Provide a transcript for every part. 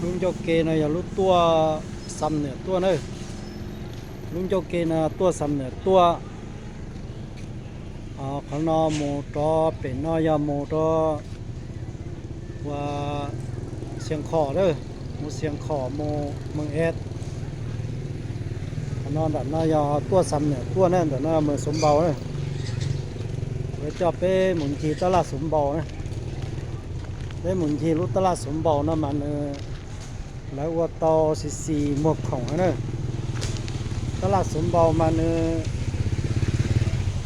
Lub ncauj ke no yog lub tuaj Xam Nwm tuaj na. Lub ncauj ke no tuaj Xam Nwm tuaj. Qhov no mus rau pem no yog mus rau ua Xias Khom, mus Xias Khom mus Mees Ev. Qhov no nram no yog tuaj Xam Nwm tuaj na, nram no Mees Xuv Npaus na. Kuv coj peb mus ncig tab laj Xuv Npaus na. Peb mus ncig lub tab laj Xuv Npaus no mas nws, lawv ua tau xis xis muag khoom na. Tab laj Xuv Npaus mas nws,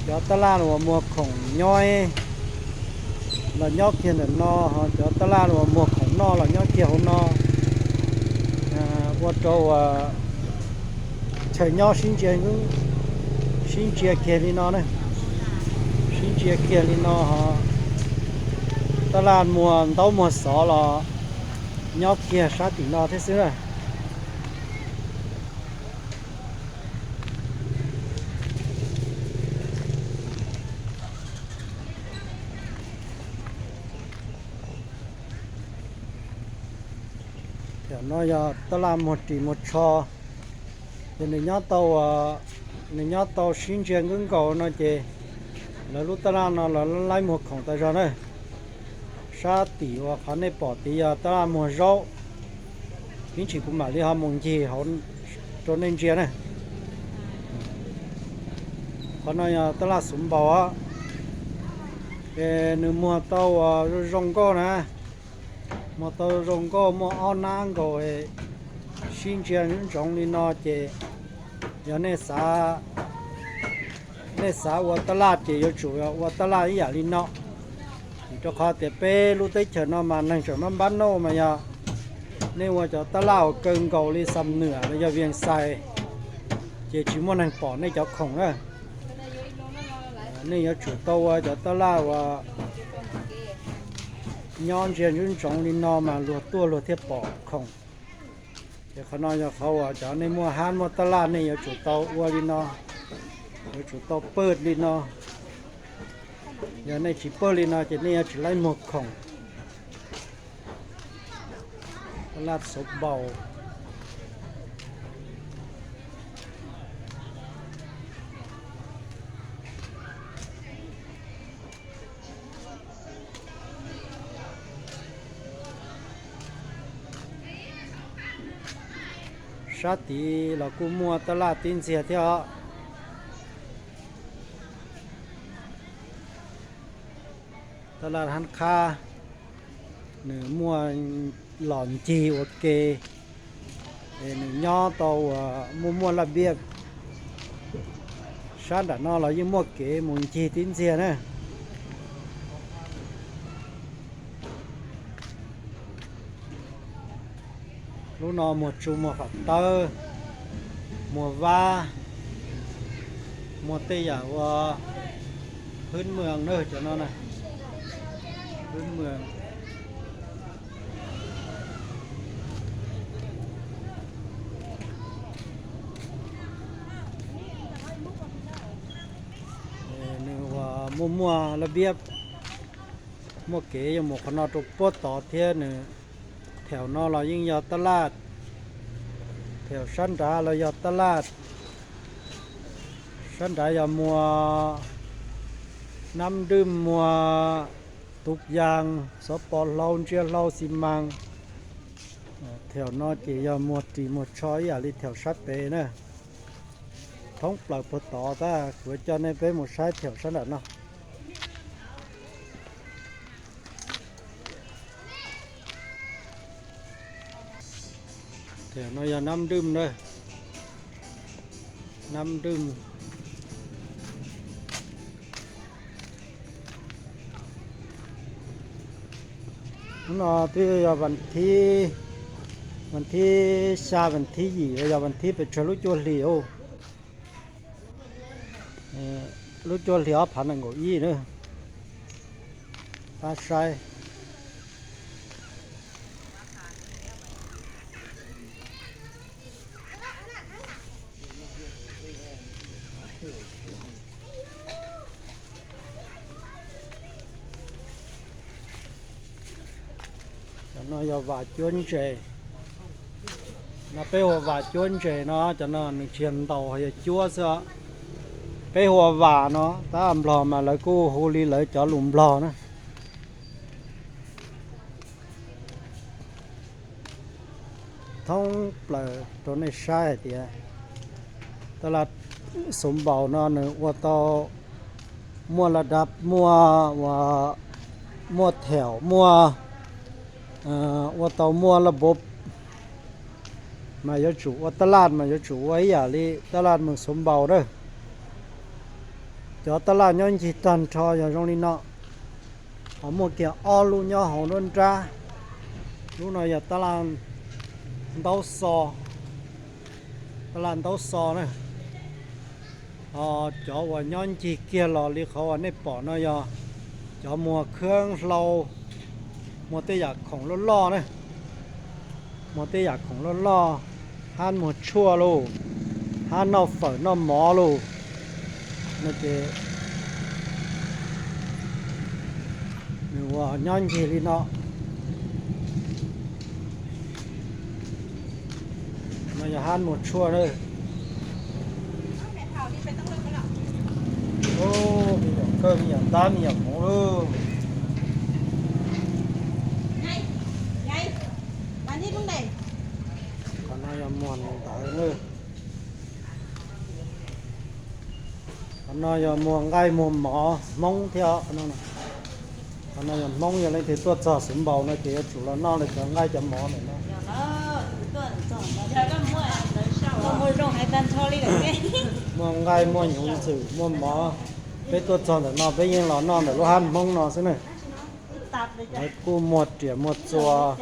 cov tab laj uas muag khoom nyob los nyob kiag ntawm no, ho cov tab laj uas muag khoom noj los nyob kiag hauv no. Ua rau uas chaw nyob sib ntsia, sib ntsia kiag li no na. Sib ntsia kiag li no ho tab laj muag ntaub muag xov los nyob kiag sab tim no thiab xwb na. Tam no yog tab laj muag ris muag tsho, ces nws nyob tau, nws nyob tau sib ntsia nkaus nkaus no ces lawv lub tab laj no los laib muag khoom tas zog na. Sab tim uas qhov nej pom tid yog tab laj muag zaub, ib ntsis kuv mam li ho mus ncig hauv rau nej ntsia na. Qhov no yog tab laj Xuv Npaus, es nws muag tau uas zoo zoo nkauj na, muag tau zoo nkauj muaj ob nab nkaus, sib ntsia ntsoov li no ces yog nej xav, nej xav ua tab laj ces yuav tsum ua tab laj ib yam li no. Vim rau qhov tias peb lub teb chaws no mas neeg tseem npab npab nauj mas yog nej ua cov tab laj uas kaw nkaus li Xam Nwm los yog Vias Xais, ces tsis muaj neeg pom nej cov khoom na. Nej yuav tsum tau ua cov tab laj uas nyob ntsia ntsoov ntsoov li no mas luag tuaj luag thiaj pom khoom. Ces qhov no yog qhov uas cov nej muaj hab muaj tab laj nej yuav tsum tau ua li no, yuav tsum tau pawj li no. Yog nej tsis pawj li no ces nej yuav tsis laib muag khoom. Tab laj Xuv Npaus. Sab tid los kuj muaj tab laj tib ntxiag thiab os. Tab laj Hab Qhab, nws muaj los ncig ua ke, es nws nyob tau uas muaj muaj laj npiab. Sab nram no los yeej muaj kev mus ncig tib ntxiag na. Lub no muag tsu muag fam tawb, muag vab, muag tej yam ua hwb mws na cov no na, hwb mws. Nws uas muaj muaj laj npiab, muaj kev yuav mus qhov no rau puab tod thiab nws. Thaum no los yeej yog tab laj, thaum sab nrad los yog tab laj, sab nrad yog muag nab nrwj, muag tuv yaas, xov pos hlau, ntsia hlau, xi mas. Thaum no ces yog muag ris muag tsho ib yam li thaum sab pem na. Thoob plaws puag tod tab kuv coj nej peb mus saib thaum sab nram no. Thaum no yog nab nrwj na, nab nrwj. Hnub no twb yog vas thib, vas thib xya, vas thib yim, yog vas thib pes tsawg lub cuaj hlis os. Lub cuaj hlis ob phav nees nkaum ib na. Pab saib. Cov no yog vas cuab ntses. No peb hu ua vas cuab ntses no, cov no nws tsis yog ntaus, yog cuab xwb. Peb hu ua vas no, tab Nplog mas lawv kuj hu li lawv cov lus Nplog na. Thoob plaws rau nej saib hais tias taj laj Xuv Npaus no nws ua tau muaj laj dab, muaj ua, muaj theem, muaj ua tau muaj laj npov, mas yuav tsum ua taj laj mas yuav tsum ua ib yam li taj laj Xuv Npaus na. Cov taj laj nyob ncig tag nrho yog zoo li no. Ho muaj kiag ob lub nyob hauv nruab nrab. Lub no yog taj laj Ntaub Xo, taj laj Ntaub Xo na. Ho cov uas nyob ncig kiag los li qhov uas nej pom no yog cov muag khab hlau, muag tej yam khoom loj loj na, muag tej yam khoom loj loj, hab muag tshuaj lauj, hab noj fawm noj mov lauj. No ces nws ua nyob ncig li no. No yog hab muag tshuaj na. Me nyuam kawj, me nyuam ntab, me nyuam hmoov lauj. Qhov no yog muag ntawv na. Qhov no yog muag nqaij muag mov Hmoob thiab. Qhov no yog Hmoob, yog leej twg tuaj txog Xuv Npaus no ces yuav tsum los noj li cov nqaij cov mov ntawm no. Muaj nqaij muaj hnyuv ntxwm muaj mov. Peb tuaj txog ntawm no peb yeej los noj ntawm lub hab Hmoob no xwb na. Lawv kuj muag riam muag txuas.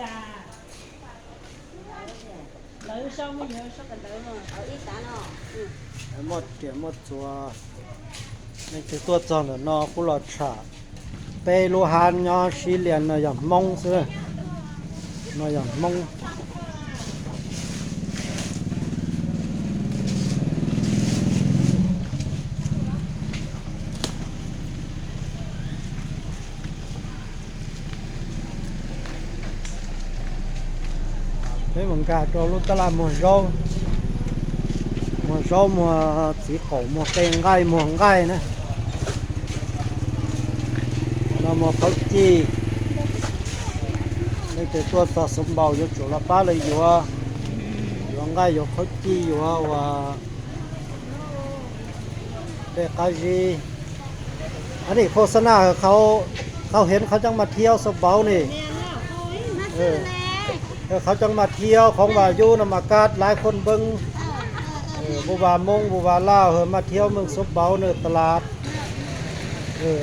Muaj riam muaj txuas. Leej twg tuaj txog ntawm no kuj los tsham. Peb lub hab nyob sib lias no yog Hmoob xwb. No yog Hmoob. Peb mus nkag rau lub taj laj muag zaub, muag zaub muag txiv qaum muag qe nqaij muag nqaij na. No muag khaub cij. Leej twg tuaj txog Xuv Npaus yuav tsum los pab lawv yuav, yuav nqaij yuav khaub cij yuav ua tej qab zib. Anim khos xa na, qhau hev qhov cov mas thiab Xuv Npaus ne. Qhov cov mas thiab khoov vas yub no mas kaj laiv khoj npeeb. Npu vas Moob npu vas Lauj mas thiab meej Xuv Npaus ne tas las.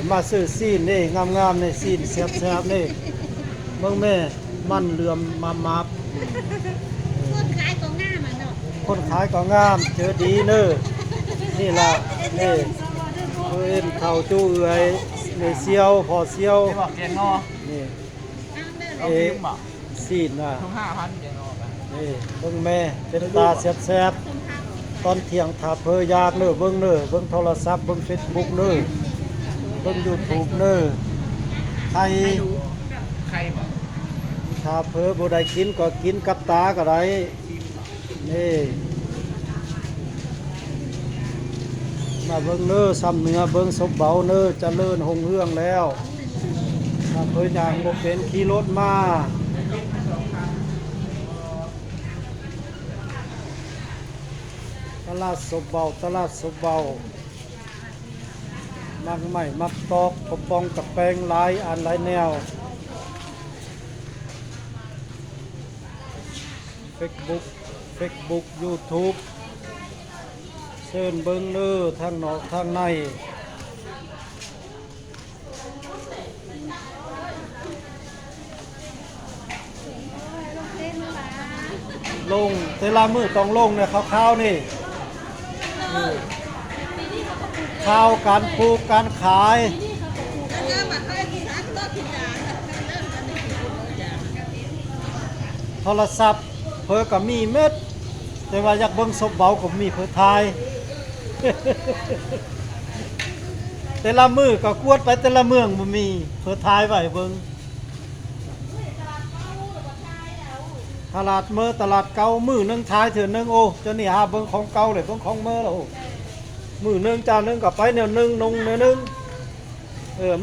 Mas xwm xij ne, ngam ngam ne, xij xeeb xeeb ne. Meej mej, maj lwam maj mab. Khoj khaiv kom ngam, cawv div nawb. Ni las, thaum cuj ua, ne xiau, phom xiau. Xij na, meej mej, peb tas xeeb xeeb. Toj thiam thav phawv yaj nawb, veej nawb, veej thau las xab, veej Facebook nawb, veej YouTube nawb. Khai thav phawv npau dais kiv kom kiv kab tas kom dais. Mas veej nawb, xam nwv veej Xuv Npaus nawb, ca lwj hooj hwj lawm. Mas phawv yaj nkaus peb khi loj mas. Taj laj Xuv Npaus, taj laj Xuv Npaus. Maj maim maj tob, pov poob kas peeb laiv an laiv neo. Facebook, Facebook, YouTube, xwb npeeb nawb, thaj no thaj nai. Looj, tej laj mwj tau looj ne, khau khau ne. Khau kav pub kav khaiv. Thau las xab phawv kom mij mej, tej vas yaj veej Xuv Npaus kom mij phawv Thaib. Tej laj mwj kom kuaj pab tej laj mwj mus mij phawv Thaib vas veej. Tha las mawb tha las kaub, mwj neeb thaib thiaj neeb os. Cov niam has npeeb khoov kaub lawm, npeeb khoov mawb lawm os. Mwj neeb tsa neeb kom paib niag neeb noo niag neeb.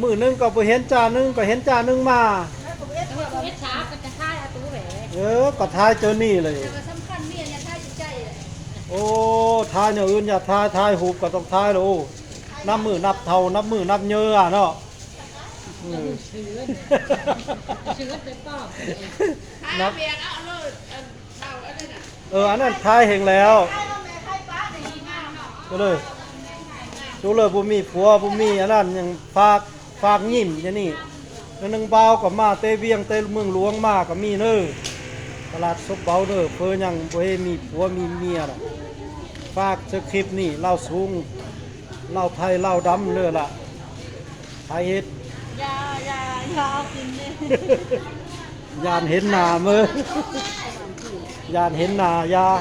Mwj neeb kom puas hiab tsa neeb, kom hiab tsa neeb mas. Kom thaib cov niag lawm. Os, thaib niag wb yog thaib, thaib huv kom tau thaib lawm os. Nab mwj nab thaus, nab mwj nab nyawv no. Anaj thaib heev lawm. Tub lawj puas mej puav puas mej anaj, faaj nyim cov niag, neeg npau kom maj, tej viaj tej mej luav maj kom mej nawb. Tha las xob npauv nawb, pab nyaaj puab mej puav mej miam lawm. Faaj txhawb khib niag lauj xoob, lauj thaij lauj dab lawm lawm. Thaib hev, yaj hev nas mawb, yaj hev nas yaj.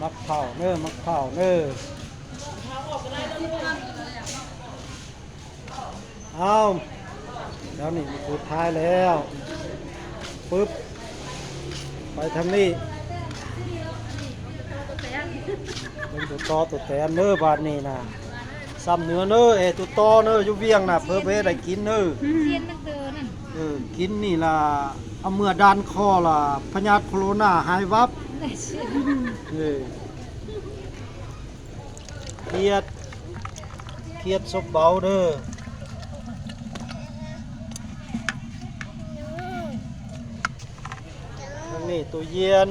Mab thaum nawb, mab thaum nawb. Au, cov niag kuv thaij lawm. Pub, pais thaaj nej. Leej tug tob tug tev nawb, pab nej na. Xam nuav nawb, es tug tob nawb, yub viaj na, pab peb daim kiv nawb. Kiv nej las, muaj dab kho las, phab nyab corona hais vab. Khiab, khiab xob npauv nawb. Nej tus Yian,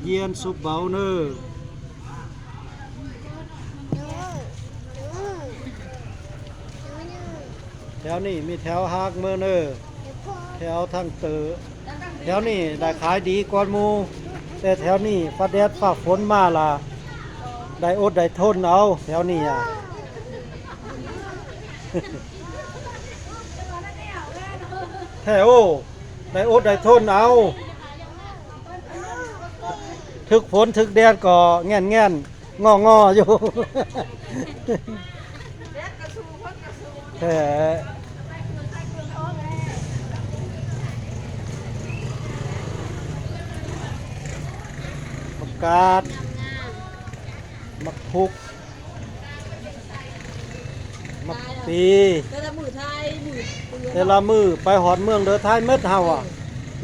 Yian xob npauv nawb. Thaum nej mej thaum hab mawb nawb, thaum thaaj tawm, thaum nej daim khaiv div kuas mus, tej thaum nej faj deb faj foob maj las, daim ub daim thooj au thaum nej. Thaum, daim ub daim thooj au. Thwj foob thwj deb kom nyaaj nyaaj, ngoj ngoj yug. Maj kas, maj phuv, maj pis, tej la mwj pais hod mej ntawd thaib mej hauv,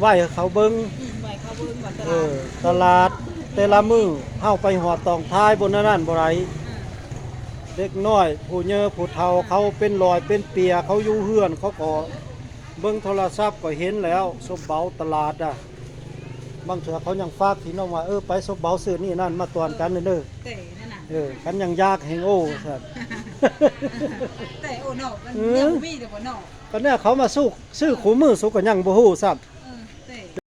vaij khau npeeb. Tha las, tej la mwj hauv pais hod toom thaib npaum na npaum dais. Dej noj, phu nyab phu thau khauv peb lais peb pias khauv yub hwj khauv kom npeeb thau las xab kom heev lawm, xob npauv tha las a. Mej txhua khauv nyaaj fab phim nooj mas pais xob npauv xwb nej naj maj tuam kab nawb. Kab nyaaj yaj heev os. Kab naj khauv mas xwb qhov mwj xwb kom nyaaj npaum hu xwb.